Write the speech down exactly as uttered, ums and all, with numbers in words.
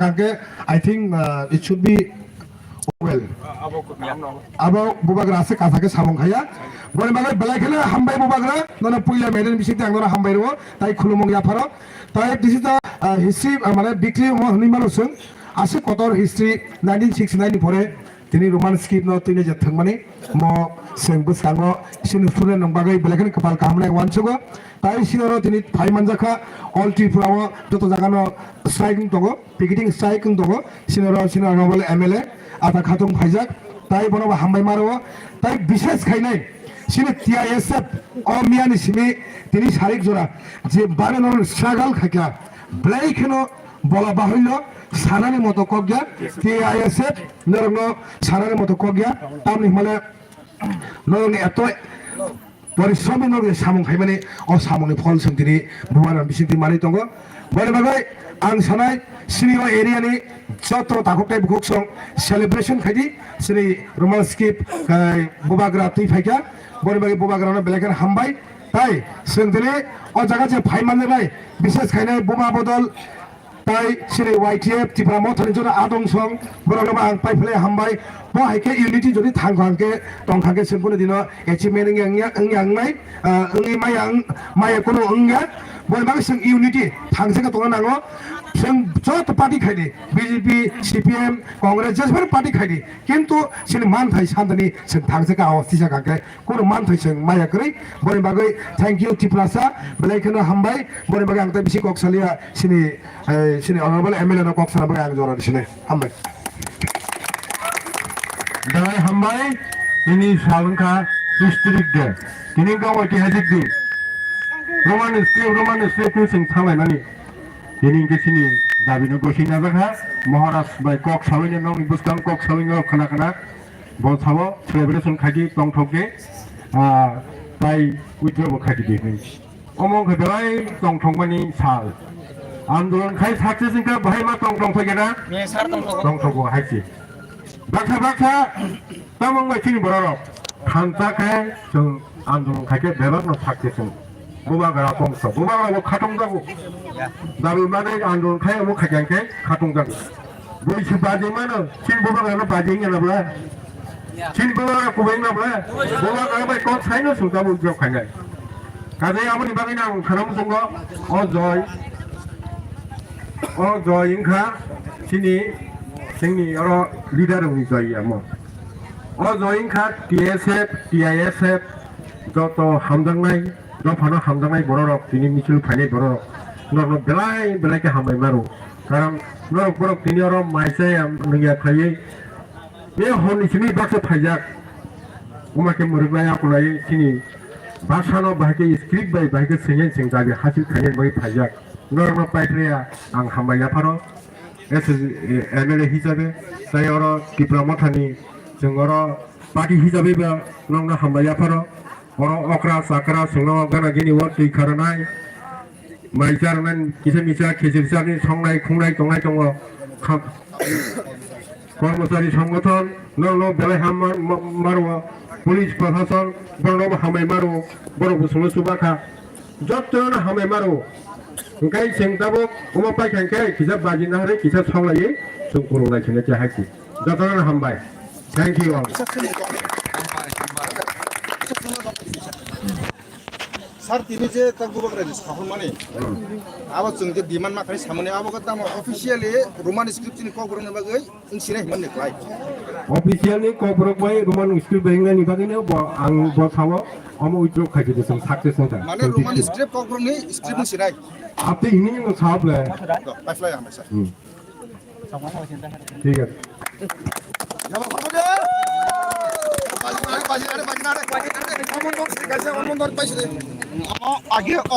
Hwnkhe, I think, uh, it should be well. Abo bubagra aswk kasa khe samung khaiya. Boni bagwi belai kheno hambai bubagra, nono puila media ni bisingtwi ang nono hambai rwo, tai khulumung yapharo. Tai this is the, uh, history, uh, mane weekly omo hwnwi mano chwng. Aswk kotor history nineteen sixty-nine ni pore tini Roman script no twini je thwngmani mo chwng bwskango chini student rok bagwi belai kheno kwpal kaham nai uansugo. Tai sini oro tini phai manjakha, all Tripura o joto jaga no strike wng tongo, picketing strike wng tongo, sini oro sini honorable M L A Ata Khatung phaijak, tai bono bo hambai maro, tai bishes khainai sini T I S F o miyani simi tini sarik jora je bari no struggle khaikha, belai kheno bola bahai no sanani moto kok ya, T I S F norok no sanani moto kok ya, tamni hwnmale norok ni eto Porisromi no samung khaimani o samungni phol chwng tini bubagra bisingtwi manwi tongo. Boni bagwi ang sanai sini o area ni joto takhuk tei bukhuk song celebration khaidi sini Roman script, eh, bubagra twi phaikha. Boni bagwi bubagra no belai kheno hambai. Tai chwng tini o jaga je phai manjaknai, bishes khainai buma bodol, tai sini Y T F Tipra Mothani jora adong song, borokno bo ang paiphlai hambai. Bo hai khe unity jodi thang kha hwnkhe, tong kha hwnkhe, chwng kunu dino achievement wngya, wngya, wngya, wngnai, ah, wngwi maya, wng-, maya kunu wngya. Boni bagwi chwng unity thangsa khe tongna nango. Chwng joto party khaidi, B J P, C P M, Congress, jesphano party khaidi. Kintu chini manthai santani chwng thangsa khe awas tisa kha hwnkhe, Kunu manthai chwng maya kwrwi, boni bagwi thank you Tiprasa, belai kheno hambai, boni bagwi ang tei bisi kok saliya sini, eh, sini honorable M L A no kok sana bagwi ang jora sini hambai. Belai hambai, tini sal wngkha History Day, tini wngkha oitihasik din, Roman script, Roman script ni chwng thanglaimani, tini hwnkhe chini dabi no gosing najak kha, Maharaj bai kok sawi no nokni bwskang kok sawi no khna khna. Bo sao celebration khaidi tongthok khe, ah, tai withdraw bo khaidi di hwnwi. Omo wngkha belai tongthokmani sal. Andolon khai success wngkha bahai ma tongthok thok na? Yes, sir, tongthok. Tongthok bo hai se. Baksa baksa tamo wngkha chini borok rok. Thansa khe chwng andolon khai khe bebak no success wng. Bubagra kongsa, bubagra bo khatungjago. Dabi manwi andolon khai omo khaikha khe khatungjago. Bui se baji mano, chini bubagra no baji wngya na bwla? Chini bubagra kubai wngya na bwla? Bubagra bai kok saino sungjago withdraw khainai. Kaje aboni bagwi no ang khana muchungo, o Joy, o Joy wngkha chini, chini oro leader wngwi Joy ya mo. O Joy wngkha T S F, T I S F, joto hamjaknai, dophano hamjaknai bororok, tini misil phainai bororok, norokno belai belai khe hambai maro. Karon norok borok tini oro mai chaya nungya khlaiwi, be horni simi baksa phaijak. Wngma khe mwrwknai akulaiwi chini bhasano bahai khe script bai bahai khe swngya swng dabi hasil khainani bagwi phaijak. Norokno paiphlaiya ang hambai yapharo. S S, eh, M L A hisabe, tai oro Tipra Mothani chwng oro party hisabe ba nokno hambai yapharo. Oro okra chakra chwngno gana gini o twi kharanai, mai charnai, kisa misa khichir charni songnai khungnai tongnai tongo. Kham-, kormochari songothon nokno belai ham mar-, ma-, maro, police prosason borokno hambai maro, borok bo chwngno chuba kha. Jotono hambai maro. Hwnkhe chwng tabuk omo paikha hwnkhe kisa baji naharwi kisa songlaiwi chwng khulumlai khainai khe hai se. Jotono hambai. Thank you all. Sir, tini je tak bubagra ni sahormani. Abo chwng je demand ma khai samani abo khe tamo officially Roman script ni kok rwna bagwi. Wng sinai hwnmani kwlai. Official ni kokborok bai Roman script bai wngnani bagwi no bo ang bo sao omo withdraw khai di chwng success wngkha. Mane Roman script kokborok ni script wng sinai. Apni hini no sao ble. Do, paiflai ang sir. Hmm. Thik ase. Age